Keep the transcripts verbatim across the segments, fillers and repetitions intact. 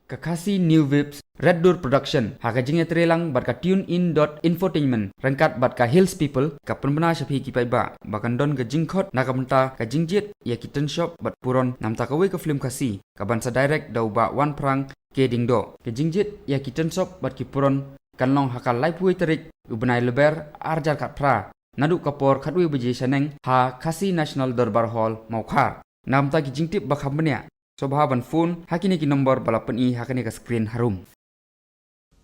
Ka Khasi New Waves Red Door Production ha ka jingïatreilang bad ka Tune In dot Infotainment ryngkat bad ka Hills People ka pynbna sha phi ki paidbah ba kan don ka jingkhot na ka bynta ka jingjied ïa ki tynshop bad puron namta kawei ka film Khasi ka ban sa direct da u Bah Wanphrang K Diengdoh. Ka jingjied ïa ki tynshop bad ki puron kan long ha ka laiphew tarik u bnai Lber arhajar khatphra naduh ka por khatwei baje shaneng ha Khasi National Dorbar Hall Mawkhar. Namta ki jingtip ba kham bniah sngewbha ban phone ha kine ki nombor ba la pyni ha kane ka screen harum.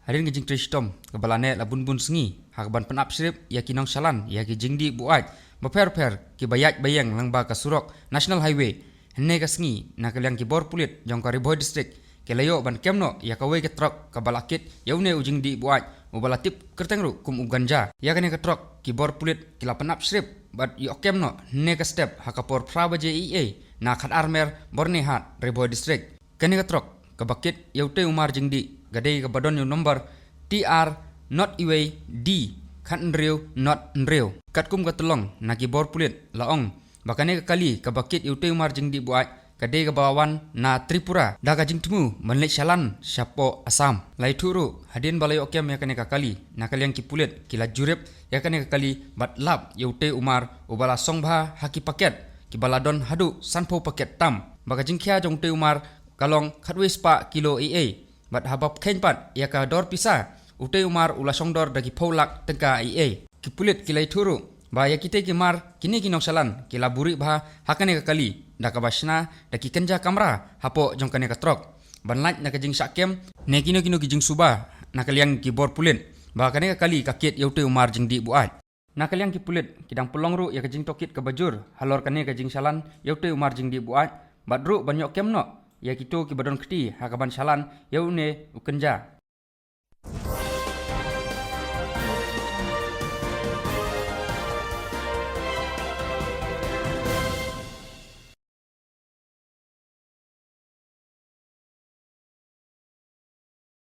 Hadien ka jingtrei shitom kaba la neh la bun bun sngi ha ka ban pynap shrip ïa ki nongshalan ïa ki jingdih buaid bapher bapher kiba ïaid ba ïeng lyngba ka surok National Highway hynne ka sngi na ka liang ki bor pulit jong ka Ri Bhoi District ki la ïoh ban kem noh ïa kawei ka trok kaba la kit ïa une u jingdih buaid uba la tip kyrteng ruh kum u ganja. Ïa kane ka trok ki bor pulit ki la pynap shrip bad ïoh kem noh hynne ka step ha ka por phra baje eiei na Khatarmer, Byrnihat, Ri Bhoi District. Kane ka trok kaba kit ïa utei u mar jingdih ka dei kaba don ïa u nombar T R not iwei D khat hynriew not hynriew. Katkum ka tyllong na ki bor pulit la ong ba kane ka kali kaba kit ïa utei u mar jingdih buaid ka dei kaba wan na Tripura da ka jingthmu ban leit shalan shapoh Assam. La ïathuh ruh hadien ba la ïoh kem ïa kane ka kali na ka liang ki pulit ki la jurip ïa kane ka kali bad lap ïa utei u mar uba la song bha ha ki paket kiba la don haduh sanphew paket tam ba ka jingkhia jong utei u mar ka long khatwei spah kilo eiei. Bad haba pynkheiñ pat ïa ka dor pisa utei u mar u la shong dor da ki phew lak tyngka eiei. Ki pulit ki la ïathuh ruh ba ïa kitei ki mar kine ki nongshalan ki la buhrieh bha ha kane ka kali da kaba shna da ki kynja kamra hapoh jong kane ka trok ban lait na ka jingshah kem ne kino kino ki jingsuba na ka liang ki bor pulit ba kane ka kali ka kit ïa utei u mar jingdih buaid. Na ka liang ki pulit ki dang pynlong ruh ïa ka jingtohkit kaba jur halor kane ka jingshalan ïa utei u mar jingdih buaid bad ruh ban ïoh kem noh ïa kito kiba don kti ha ka ban shalan ïa une u kynja.